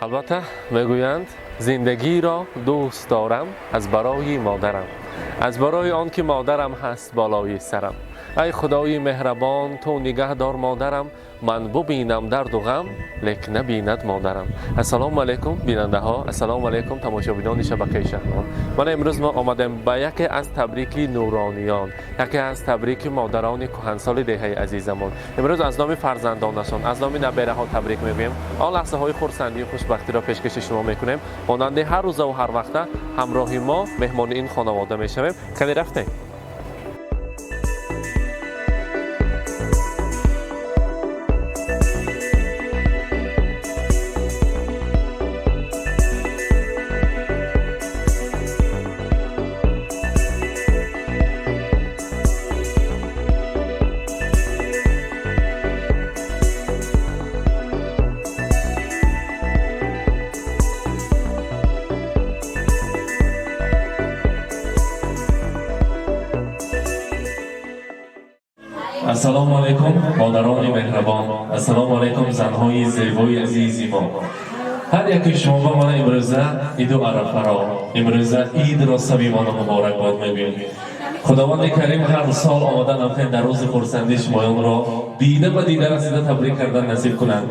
Албатта, мегӯянд, зиндагиро дӯст дорам аз барои модарам, аз барои он ки модарам ҳаст болои сарам. Ай Худои меҳрабон, ту нигаҳ дор модарам, ман бубинам дарду ғам, лек набинад модарам. Ассалому алайкум, бинандаҳо, ассалому алайкум, тамошобинони шабакаи Шаҳнон. Мана имрӯз мо омадем ба яке аз табрики нурониён, яке аз табрики модарони кӯҳансоли деҳаи азизамон. Имрӯз аз номи фарзандонашон, аз номи набераҳо табрик мегӯем. Он лаҳзаҳои хурсандию хушбахтиро пешкаши шумо мекунем. Монанди ҳар рӯзаву ҳар вақта ҳамроҳи мо меҳмони ин хонавода мешавем. Кане, рафтем. Ассалому алайкум, модарони меҳрабон, ассалому алайкум, занҳои зебои азизи мо. Ҳар яки шумо ба мана имрӯза иду арафаро, имрӯза идро самимона муборакбод мегӯем. Худованди карим ҳар сол омадан амхел дар рӯзи хурсандӣ шумоёнро дида ба дида расида табрик кардан насиб кунад.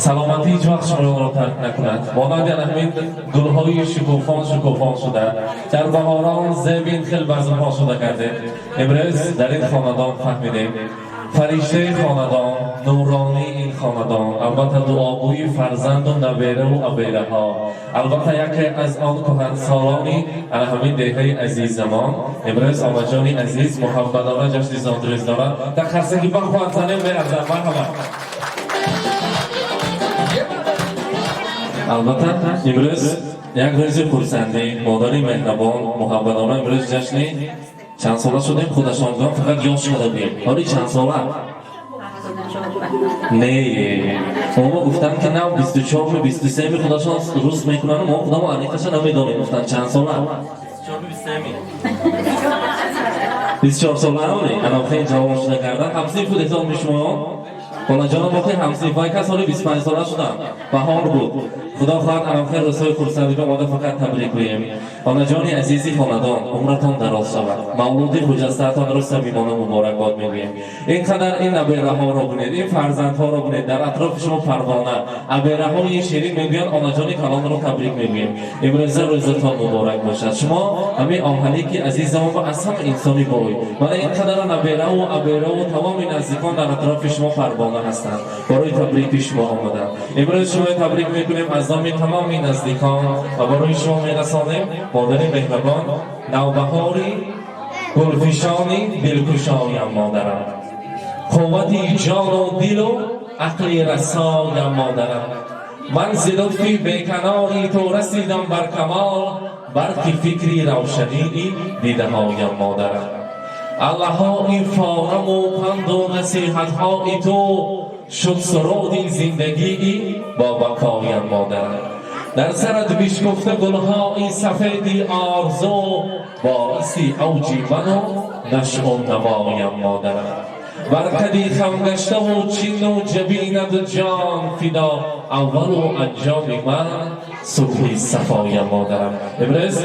Саломатӣ ҳеҷ вақт шумоёнро тарк накунад. Монанди ана ҳамин гулҳои шукуфон шукуфон шуда, дар баҳорон зебин хел барзупон шуда кардед. Имрӯз дар ин хонадон фаҳмидем, фариштаи хонадон, нуронии ин хонадон, албатта, дуогӯи фарзанду набераву абераҳо, албатта, яке аз он кӯҳансолони ана ҳамин деҳаи азизамон имрӯз омаҷони азиз муҳаббатона ҷашни зодрӯз дорад. Дар қарсаки бахоҳад занем, меарзам. Марҳамат. Албатта, имрӯз як рӯзи хурсандӣ, модари меҳрабон муҳаббатона имрӯз ҷашни чанд сола шудем, худашон гӯям, фақат ёш шуда будем. Ҳоли чанд сола не, мо гуфтанд, ки нав 24-ми, 23-ми худашон рӯз мекунанд, мо худамо аниқаша намедонем. Гуфтанд, чанд сола? 24 сола. Ана хеле ҷавон шуда кардан. Ҳамсинф буд эҳтимол шумо, холаҷонам, боқи ҳамсинф кас ҳоли 25 сола шудам, баҳор буд. Худо хоҳад, анамхел рӯзҳои хурсандиро омода фақат табрик гӯем. Онаҷони азизи хонадон, умратон дароз шавад. Мавлуди хуҷастаатонро самимона муборакбод мегӯем. Ин қадар ин набераҳоро бинед, ин фарзандҳоро бинед, дар атрофи шумо парвона абераҳои ширин мегӯянд. Онаҷони калонро табрик мегӯем. Имрӯза рӯзатон муборак бошад. Шумо ҳамин оҳане ки азизамон ва аз ҳама инсони бой, мана ин қадара набераву абераву тамоми наздикон дар атрофи шумо парвона ҳастанд, барои табрики шумо омаданд. Имрӯз шумо табрик мекунем аз номи тамоми наздикон ва барои шумо мерасонем. Модари меҳрабон, навбаҳори гулфишони дилкушоям, модарам, қуввати ҷону дилу ақли расоям, модарам, ман зи лутфи беканори ту расидам бар камол, барқи фикри равшании дидаҳоям, модарам. Аллаҳои фораму панду насиҳатҳои ту шуд суруди зиндагии бобакоям, модарам. Дар сарат бишкуфта гулҳои сафеди орзу боиси авҷи ману нашъу намоям, модарам. Бар қади хамгаштаву чину ҷабинат ҷон фидо, аввалу анҷоми ман субҳи сафоям, модарам. Имрӯз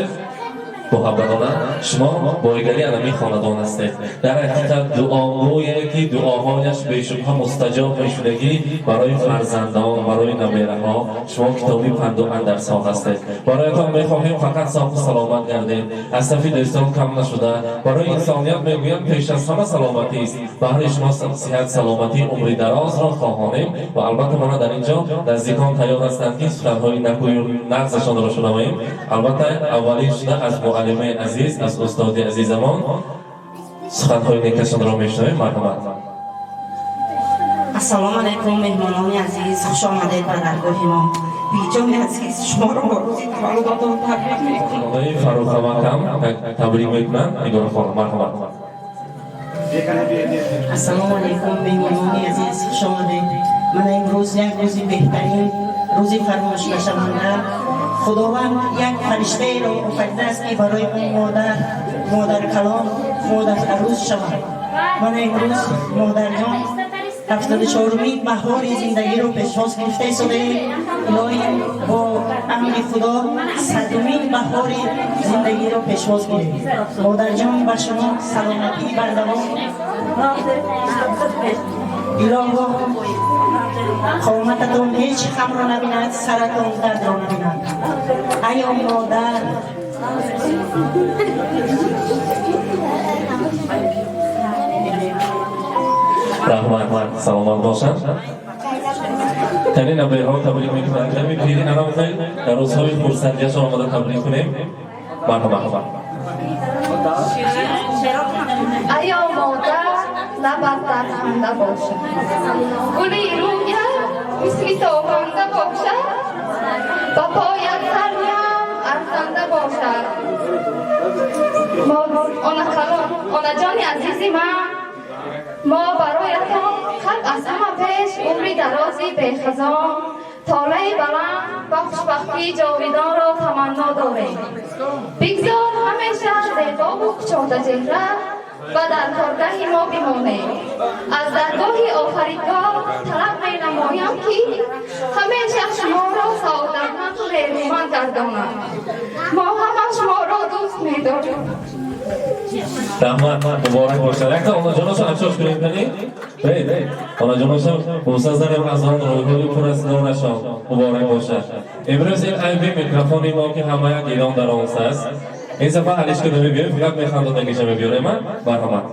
муҳаббатона шумо бойгари анами хонадон ҳастед. Дар ҳақиқат, дуогӯе ки дуоҳояш бешубҳа мустаҷоб мешудагӣ барои фарзандон, барои набераҳо, шумо китоби панду андарсҳо ҳастед. Бароятон мехоҳем фақат соҳу саломат гардед, аз сафи дӯстон кам нашуда. Барои инсоният, мегӯянд, пеш аз ҳама саломатист. Баҳри шумо сиҳат, саломатӣ, умри дарозро хоҳонем. Ва албатта, мана дар ин ҷо наздикон тайёр ҳастанд, ки суханҳои накӯю нағзашонро шунавем. Албатта, аввалин шуда аз муаллимаи азиз, аз устоди азизамон суханҳои некашонро мешунавем. Марҳамат. Ассалому алайкум, меҳмонони азиз, хуш омадед ба даргоҳи мо. Биҷони азиз, шуморо бо рӯзи таваллудатон табрик мекунам. Хонадони Фаррухавакам табрик мекунанд. Нигора хонум, марҳамат. Ассалому алайкум, меҳмонони азиз, хуш омадед. Мана имрӯз як рӯзи беҳтарин, рӯзи фаромӯшнашаванда. Худованд як фариштаеро офаридааст, ки барои мо модар, модаркалон, модарарӯз шавад. Мана имрӯз модарҷон. 74-умин баҳори зиндагиро пешвоз гирифта истодаем. Илоҳӣ, бо амри Худо 100-умин баҳори зиндагиро пешвоз гирем. Модарҷон, ба шумо саломатии бардавом, илоҳо, қомататон ҳеҷ хамро набинад, саратон дардро набинад. Айё модар. Раҳмат, саломат бошанд. Кани набераҳо табрик мекунанд. Ками пири анамхел дар рӯзҳои хурсандиашон омада табрик кунем. Марҳамат. Айё модар, лабат дар ханда бошад, гули рӯят мисли тобанда бошад, ба поят сарям арзанда бошад. Онаҷони азизи ман, мо бароятон қалб аз ҳама пеш умри дарози бехазон, толаи баланд ва хушбахтии ҷовидонро таманно дорем. Бигзор ҳамеша зебову кушодачеҳра ва дар коргаҳи мо бимонед. Аз даргоҳи Офаридгор талаб менамоям, ки ҳамеша шуморо саодатманду нерӯманд гардонад. Мо ҳама шуморо дӯст медорем. Раҳмат, муборак бошад. Якта онаҷоношон афшош кунем, кани. Онаҷоношон бӯса занем аз он рӯйҳои пур аз нурашон. Муборак бошад. Имрӯз ин айби микрофони мо, ки ҳама як гирон дар онс аст. Ин сафар алишка намебиёрем, фақат механдонагиша мебиёрем. Марҳамат.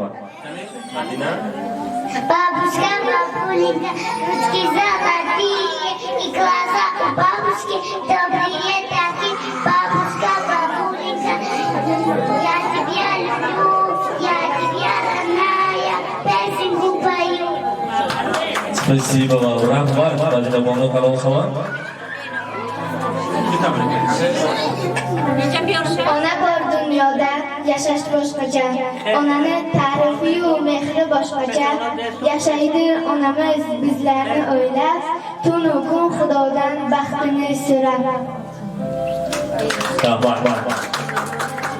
Бабушка, бабуленька, ручки золотые, и глаза у бабушки добрые такие. Бабушка, бабуленька, я тебя люблю, я тебя, родная, песенку пою. Спасибо вам. Раҳмат, Мадина бону, калон шаванд. Ona bor dunyoda yashash boshqacha, onani ta'rifiyu mehri boshqacha. Yashaydi onamiz bizlarni o'ylab, tunu kun Xudodan baxtini so'rab. Rahmat.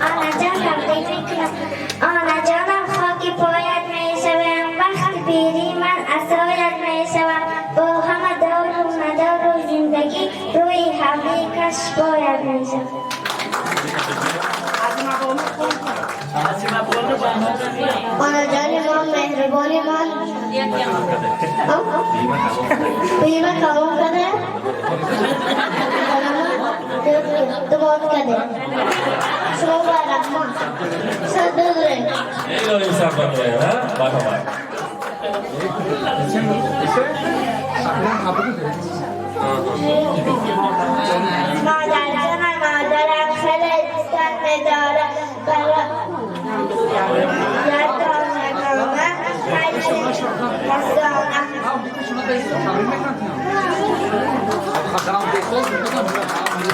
Onajonim, tabriklayman. Onajonim, xoki poyat meshavам, vaqti beriman asoyat meshavam. Бо ҳама дору надору зиндагӣ рӯи ҳавли каш бояд мешавам. Onajonim, меҳрубони ман, бема калон када, дубот када. Шумо ба раҳмат. Садуре. Илоҳим сарбар, марҳамат. Модарҷонам, модарам хеле дӯстат медорам.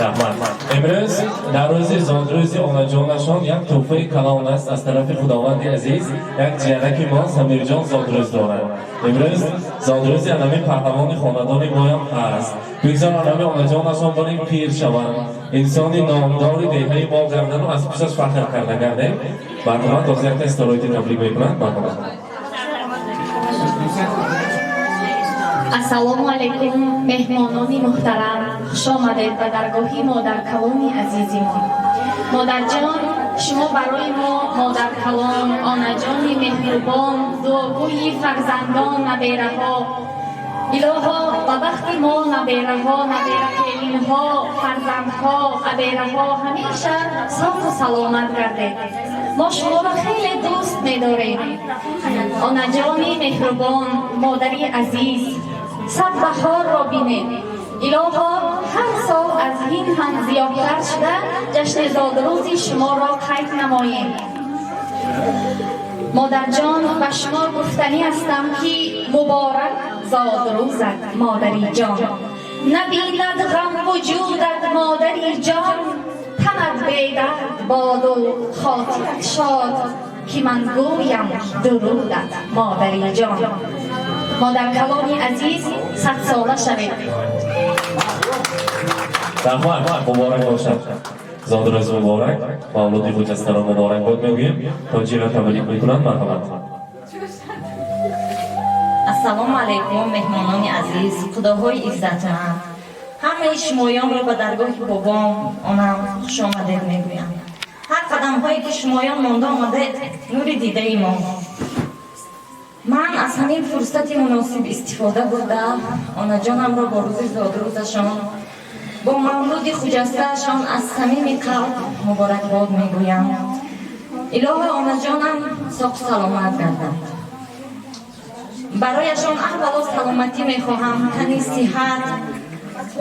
Раҳмат. Имрӯз дар рӯзи зодрӯзи онаҷонашон як тӯҳфаи калон аст аз тарафи Худованди азиз. Як ҷиянаки мо Самирҷон зодрӯз дорад. Имрӯз зодрӯзи анами паҳлавони хонадони моям ҳаст. Бигзор анами онаҷонашон барин пир шаванд, инсони номдори деҳаи мо гардану аз пешаш фахр карда гардем. Марҳамат, боз якта истороити таблиғ мекунанд. Марҳамат. Ассалому алайкум, меҳмонони муҳтарам, хуш омадед ба даргоҳи модаркалони азизи мо. Модарҷон, шумо барои мо модаркалон, онаҷони меҳрубон, дуогӯи фарзандон, набераҳо. Илоҳо, ба бахти мо набераҳо, наберакелинҳо, фарзандҳо, абераҳо ҳамеша софу саломат гардед. Мо шуморо хеле дӯст медорем. Онаҷони меҳрубон, модари азиз, сад баҳорро бинед. Илоҳо, ҳар сол аз ин ҳам зиёдтар шуда ҷашни зодрӯзи шуморо қайд намоем. Модарҷон, ба шумо гуфтанӣ ҳастам, ки муборак зодрӯзат, модари ҷон. Набинад ғам вуҷудат, модари ҷон, танат бедард боду хотират шод, ки ман гӯям дурудат, модари ҷон. Модаркалони азиз, садсола шавед. Раҳмат, муборак бошад. Зодрӯз муборак, мавлуди хуҷастаро муборак бод мегӯем. Тоҷиро таблиғ мекунанд. Марҳамат. Ассалому Ассалому алайкум, меҳмонони азиз, худоҳои иззатманд. Ҳамаи шумоёнро ба даргоҳи бобом, онам хушомадед мегӯям. Ҳар қадамҳое ки шумоён монда омадед, нури дидаи мо. Ман аз ҳамин фурсати муносиб истифода бурда, онаҷонамро бо рӯзи зодрӯзашон, бо мавлуди хуҷастаашон аз самими қалб муборакбод мегӯям. Илоҳо, онаҷонам соқу саломат гарданд. Барояшон аввало саломатӣ мехоҳам, тани сиҳат,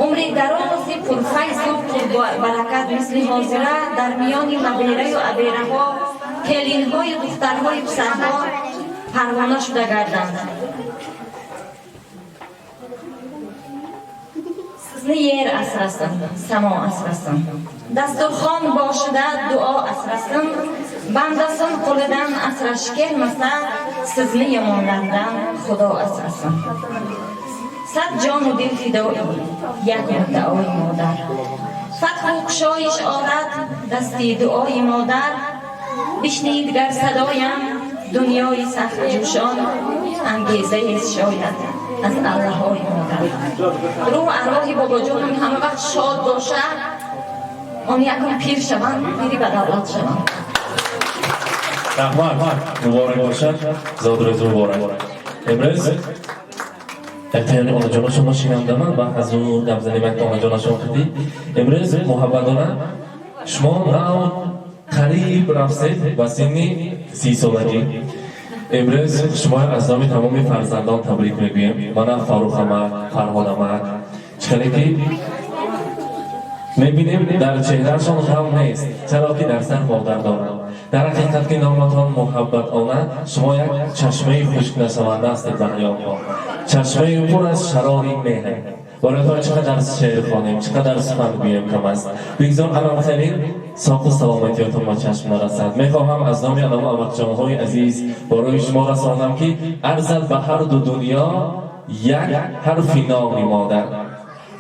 умри дарози пурфайзу пурбаракат, мисли ҳозира дар миёни набераю абераҳо, келинҳою духтарҳои писарҳо парвона шуда гарданд. Sizni yer asrasin, samo asrasin, dasturxon boshida duo asrasin, bandasin qo'lidan asrash kelmasa, sizni yomonlardan Xudo asrasin. Сад ҷону дил фидои як муддаои модар. Фатҳу кушоиш орад дасти дуои модар. Бишнид гар садоям дунёи сахт ҷӯшон, ангезаест шояд аз аллаҳои модар. Рӯҳу арвоҳи бобоҷонам ҳама вақт шод бошад, он якум пир шаванд, пири ба давлат шаванд. Раҳмат, муборак бошад, зодрӯз муборак. Имрӯз яктаёни онаҷонашонро шинамдаман ва ҳазур гап занем якта онаҷонашон қидӣ. Имрӯз муҳаббатдора шумо нав қариб рафтед ба синни 30-солагӣ. Имрӯз шумо аз номи тамоми фарзандон табрик мегӯем. Манам Фаррухамак, Фарҳодамак. Чӣ хеле ки мебинем, дар чеҳраашон ғам нест, чаро ки дар сар модар доранд. Дар ҳақиқат ки номатон Муҳаббат она, шумо як чашмаи хушкнашаванда ҳастед ба ҳаётҳо, чашмаи пур аз шарори меҳр. Бароятон чӣ қадар шеър хонем, чӣ қадар сухан гӯем, кам аст. Бигзор анамхелин соқу саломатиётон ба чашм нарасад. Мехоҳам аз номи анаму амакҷонҳои азиз барои шумо расонам, ки арзад ба ҳар ду дунё як ҳарфи номи модар,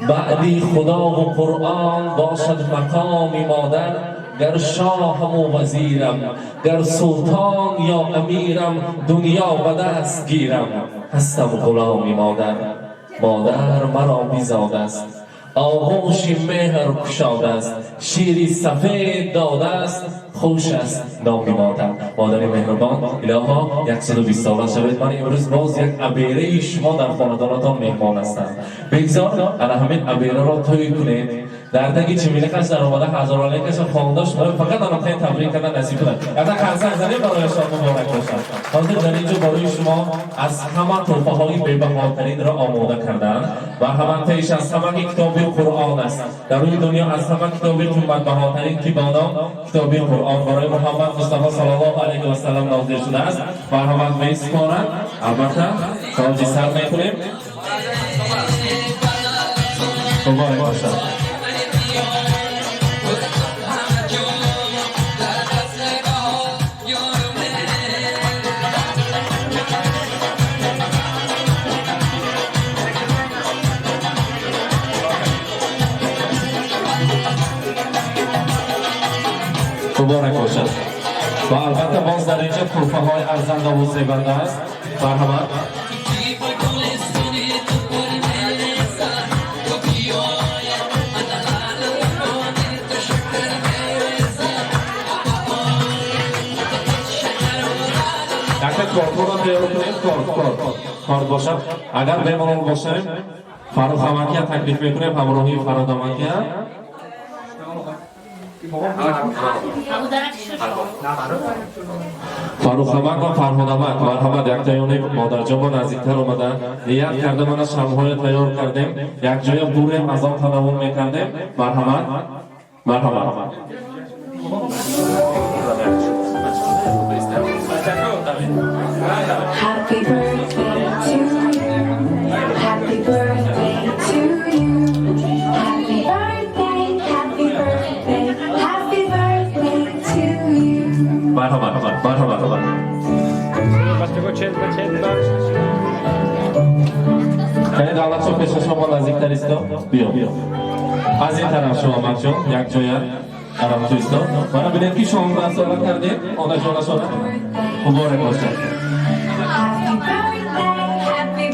баъди худову Қуръон бошад мақоми модар. Гар шоҳаму вазирам, гар султон ё амирам, дунё ба даст гирам, ҳастам ғуломи модар. Модар маро бизодааст, оғӯши меҳр кушодааст, шири сафед додааст, хуш аст номи модар. Модари меҳрубон, илоҳо, 120 сола шавед. Ман имрӯз боз як абераи шумо дар хонадонатон меҳмон ҳастам. Бигзор ана ҳамин абераро тӯй кунед, дар таги чимилиқаш даромада ҳазоралекаша хонда, шумо фақат анохел табрик кардан насиб кунад. Якта қарсак занем барояшон, муборак бошад. Ҳозир дар инҷо барои шумо аз ҳама тӯҳфаҳои бебаҳотаринро омода карданд ва ҳама пеш аз ҳама ки китоби Қуръон аст. Дар рӯи дунё аз ҳама китоби қиматбаҳотарин, ки бо ном китоби Қуръон барои Муҳаммад Мустафо саллаллоҳу алайҳи васаллам нозил шудааст, марҳамат месупоранд. Албатта, тоҷи сар мекунем, муборак бошад. Муборак бошад. Ва албатта, боз дар инҷо тӯҳфаҳои арзандаву зебанда аст. Марҳамат. Якта кортҳоро тайёр кунем, корт, корт, корт бошад. Агар бемалол бошем, Фаррух амакия таклиф мекунем, ҳамроҳии Фарҳод амакия. Фаррухамак ва Фарҳодамак, марҳамат, яктаёни модарҷонба наздиктар омада, ният карда, мана шамҳоя тайёр кардем, якҷоя бурем, аз он танаввул мекардем. Марҳамат, марҳамат. Happy birthday to you. Happy birthday to you. Happy birthday, happy birthday, happy birthday to you. Марҳамат, марҳамат. Бачаҳо, чен ба чен ба. Яъне давлатшо пеша шумо наздиктар исто, биё. Аз ин тараф шумо, амакҷон, якҷоя арамту исто. Мана бинед, ки 16 сола кардед онаҷонашона, муборак бошад. Happy birthday, happy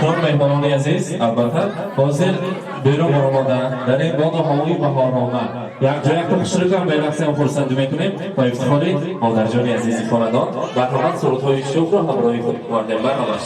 Акнун, меҳмонони азиз, албатта, ҳозир берун баромада дар ин боду ҳавои баҳорона якҷо якто хушрӯкам берақсем, хурсандӣ мекунем ба ифтихори модарҷони азизи хонадон. Марҳамат, сурудҳои шукрро ҳамроҳи худ овардем, марҳамат.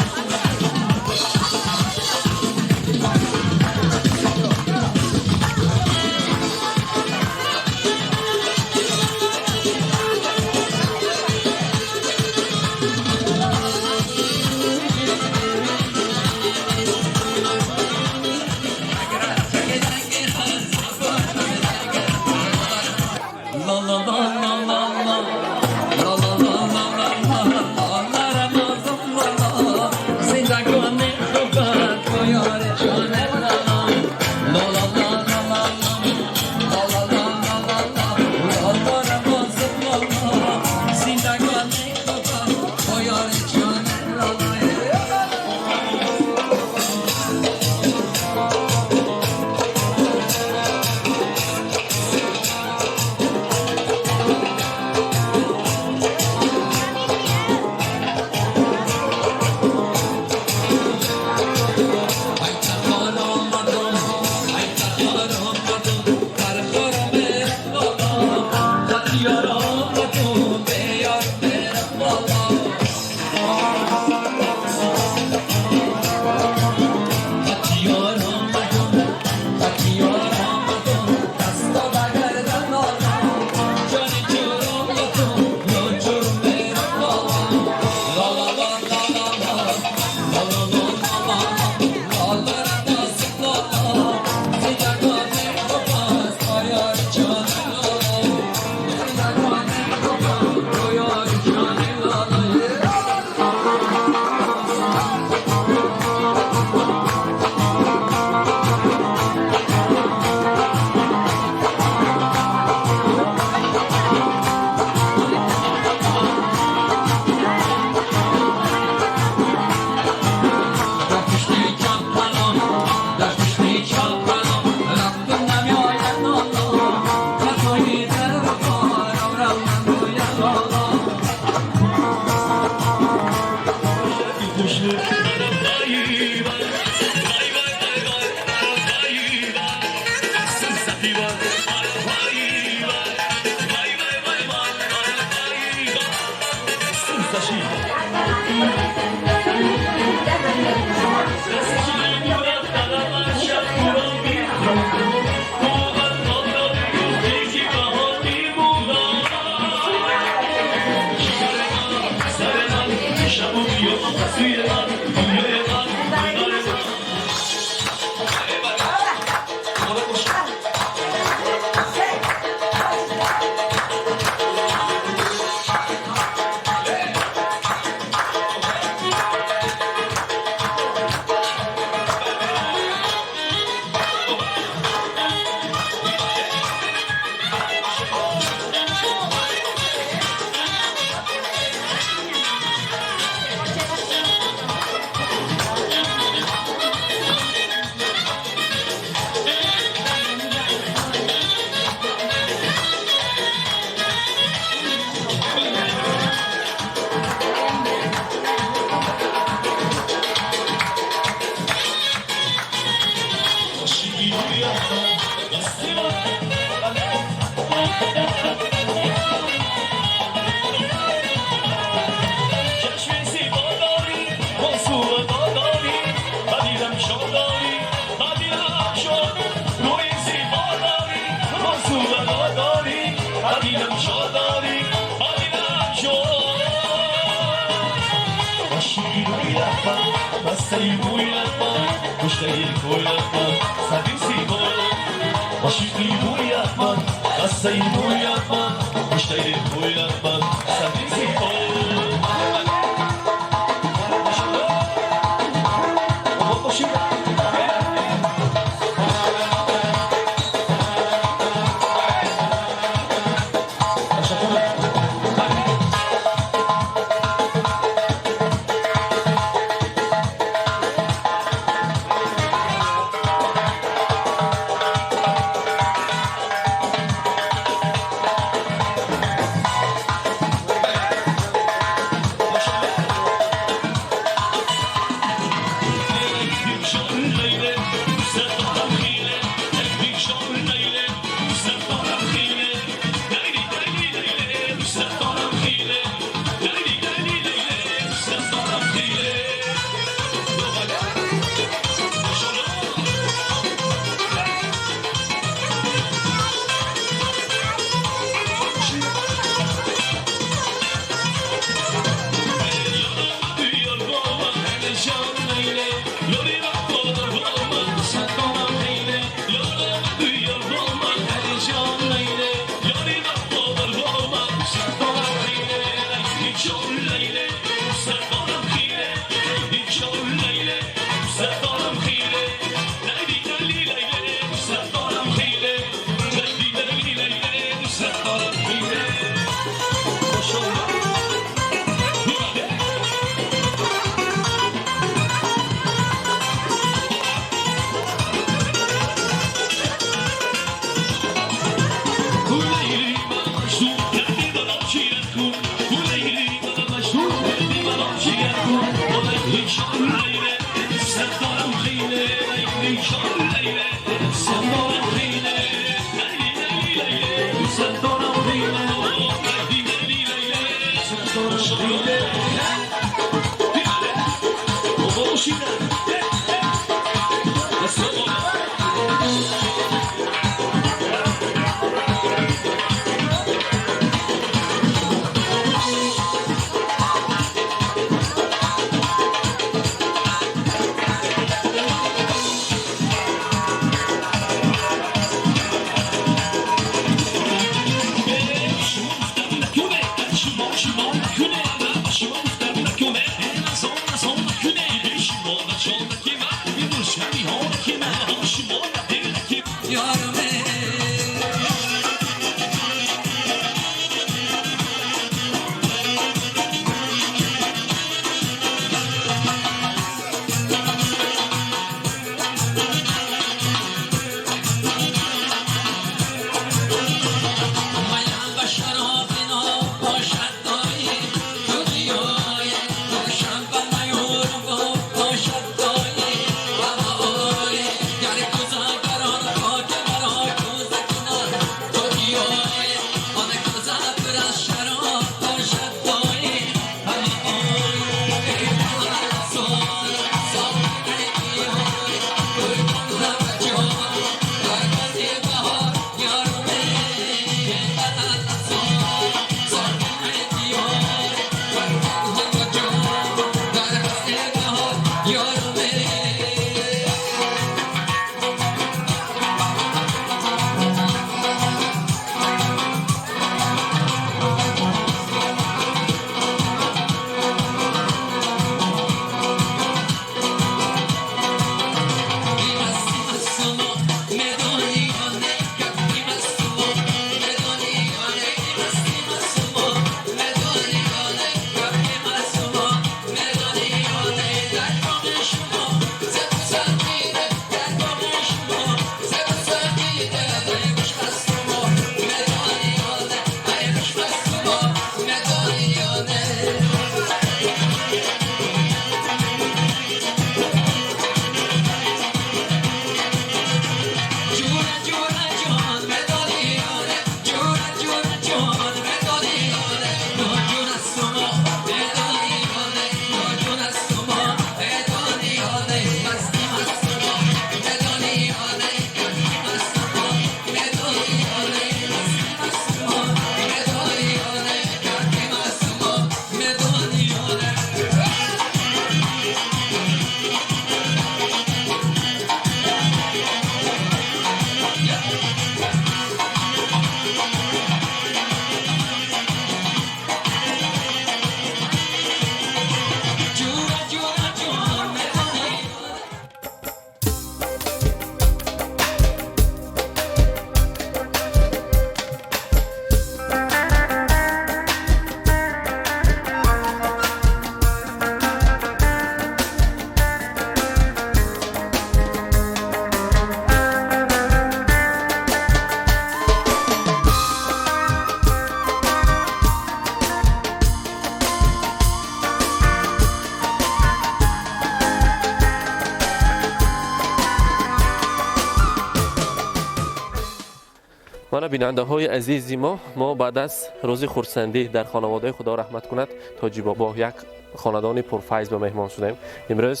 Мана, бинандаҳои азизи мо, мо баъд аз рӯзи хурсандӣ дар хонаводаи, худо раҳмат кунад, Тоҷибобо, як хонадони пурфайз ба меҳмон шудем. Имрӯз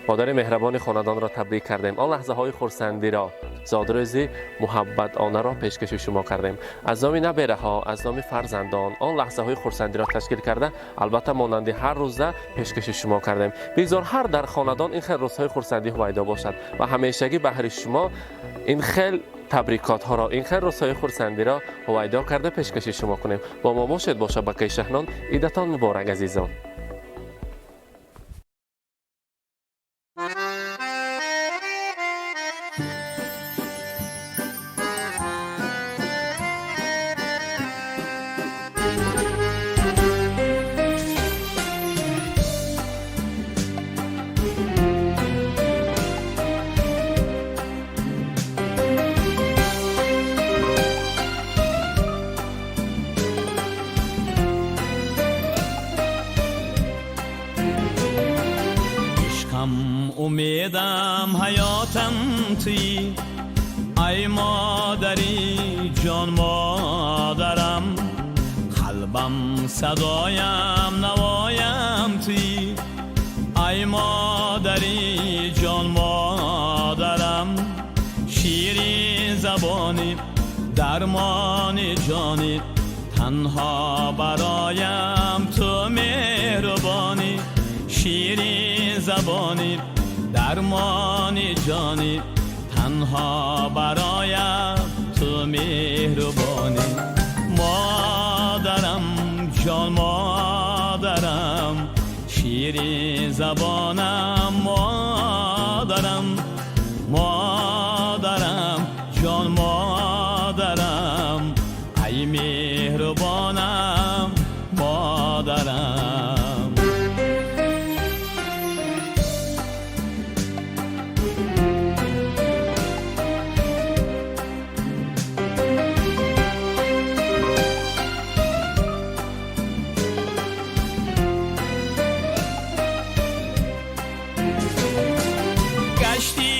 модари меҳрабони хонадонро табрик кардем, он лаҳзаҳои хурсандиро, зодрӯзи муҳаббатонаро пешкаши шумо кардем. Аз номи набераҳо, аз номи фарзандон он лаҳзаҳои хурсандиро ташкил карда, албатта, монанди ҳар рӯза пешкаши шумо кардем. Бигзор ҳар дар хонадон ин хел рӯзҳои хурсандӣ ҳувайдо бошад ва ҳамешагӣ баҳри шумо ин хел табрикотҳоро, ин хел рӯзҳои хурсандиро ҳувайдо карда пешкаши шумо кунем. Бо мо бошед, бо шабакаи Шаҳнон. Идатон муборак, азизон. Ишқам, умедам, ҳаётам туӣ, ай модари ҷон, модарам. Қалбам, садоям, навоям туӣ, ай модари ҷон, модарам. Ширин забонӣ, дармони ҷонӣ, танҳо бароям ту меҳрубонӣ. Ширин забонӣ, дармони ҷонӣ, танҳо бароям ту меҳрубонӣ. Модарам, ҷон модарам, ширин забонам, модарам. Модарам, ҷон модарам, ай меҳрубонам, модарам. Гашти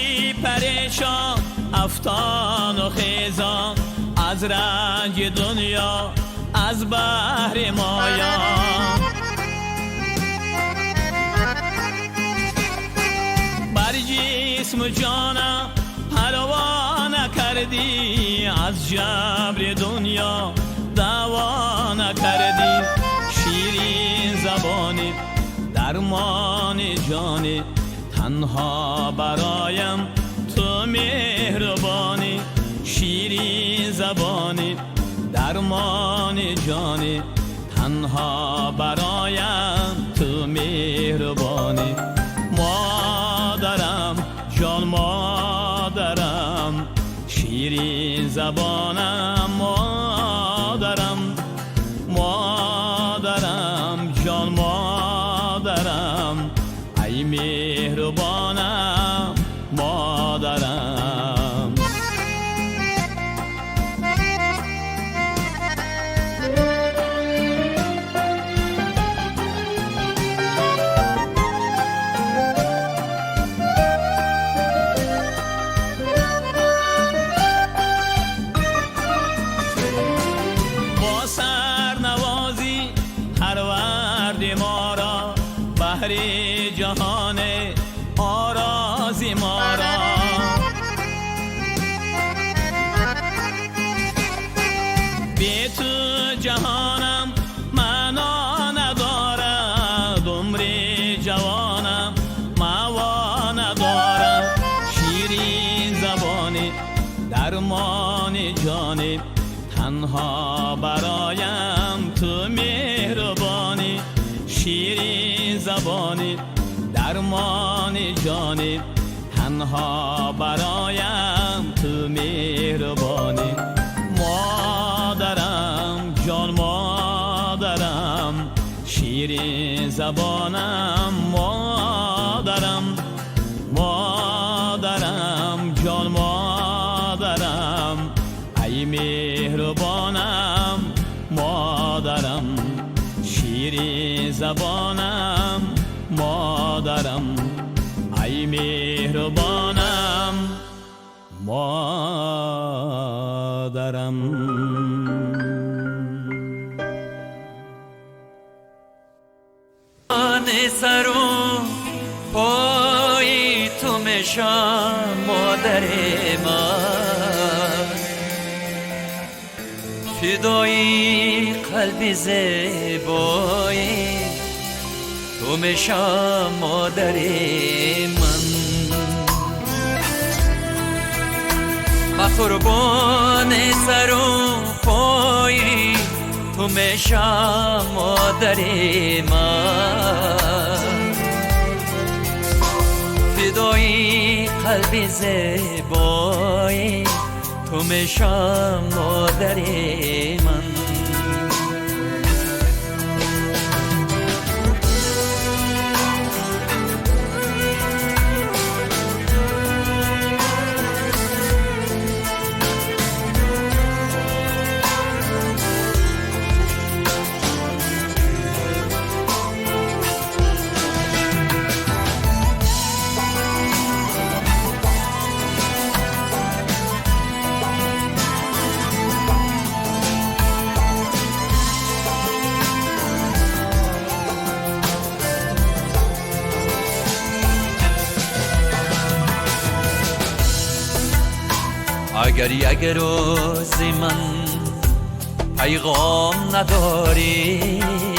парешон, афтону хезон, аз ранҷи дунё, аз баҳри моён. Бар ҷисму ҷонам парво накардӣ, аз ҷабри дунё даъво накардӣ. Ширин забонӣ, дармони ҷонӣ, танҳо бароям ту меҳрубонӣ. Ширин забонӣ, дармони ҷонӣ, танҳо бароям ту меҳрубонӣ. Модарам, ҷон модарам, ширин забонам, модарам. Модарам, ҷон модарам, ай меҳрубонам, модарам. Бо сарнавозӣ парварди моро, баҳри ҷаҳон орози моро. Бе ту ҷаҳонам маъно надорад, умри ҷавонам маъво надорад. Ширин забонӣ, дармони ҷонӣ, танҳо бароям ту меҳрубонӣ. Ширин забонӣ, дармони ҷонӣ, танҳо бароям ту меҳрубонӣ. Модарам, ҷон модарам, ширин забонам, модарам. Модарам, ҷон модарам, ай меҳрубонам, модарам. Ширин забонам, модарам, ай меҳрубонам, модарам. Модарам. Сару пои ту мешам, модари ман, фидои қалби зебои ту мешам, модари ман. Ба қурбони сару пои ту мешам, модари ман, фидои қалби зебои ту мешам, модари ман. Агар як рӯзи ман пайғом надорӣ.